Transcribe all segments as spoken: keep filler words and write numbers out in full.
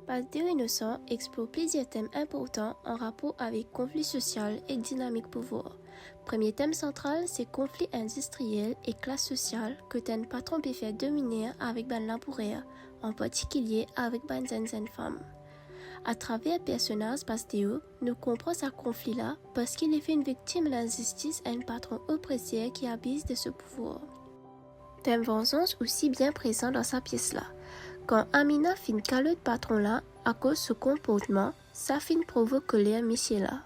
Basteo Inosan explor plizier tem inportan an rapor avek konfli sosial ek dinamik pouvwar. Premie tem santral se konfli indistriyel ek klas sosial kot enn patron pe fer dominer avek bann labourer, an partikilie avek bann zenn zenn fam. Atraver personaz Basteo, nou konpran sa konfli la parski li finn viktim linzistis enn patron opreser ki abiz de so pouvwar. Tem vanzans osi bien prezan dan sa pies la. Kan Amina finn kalot patron la akoz so konportman, sa finn provok koler misie la.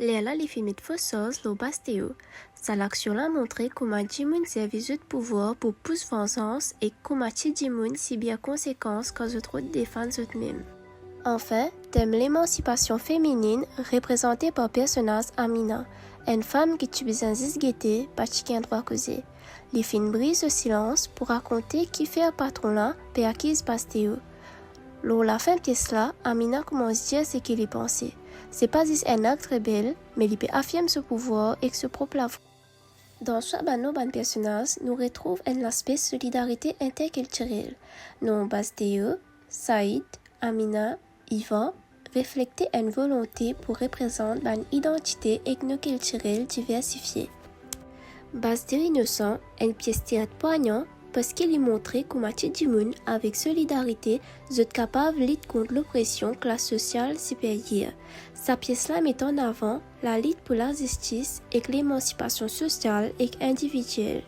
Lerla li finn met fos sarz lor Basteo. Sa laksion la montre kouma dimoun servi zot pouvwar pou pous vanzans ek kouma ti dimoun sibir konsekans kan zot rod defann zot mem. Anfin, tem lemansipasion feminin reprezante par personaz Amina, enn fam ki ti bizin zis gete, pa ti gagn drwa koze. Li finn briz so silans pou rakonte kifer patron la pe akiz Basteo. Lor lafin pies la, Amina koumans dir seki li panse. Se pa zis enn akt rebel, me li pe afirm so pouvwar ek so prop lavwa. Dan swa bann nom bann personaz, nou retrouv enn laspe solidarite interkiltirel. Nom Basteo, Said, Amina, Ivan reflekte enn volonte pou reprezant bann idantite etnokiltirel diversifie. Basteo Inosan, enn pies teat pwagnan, parski li montre kouma ti dimoun avek solidarite, zot kapav lit kont lopresion klas sosial siperyer. Sa pies la met an avan lalit pou lazistis ek lemansipasion sosial ek individiel.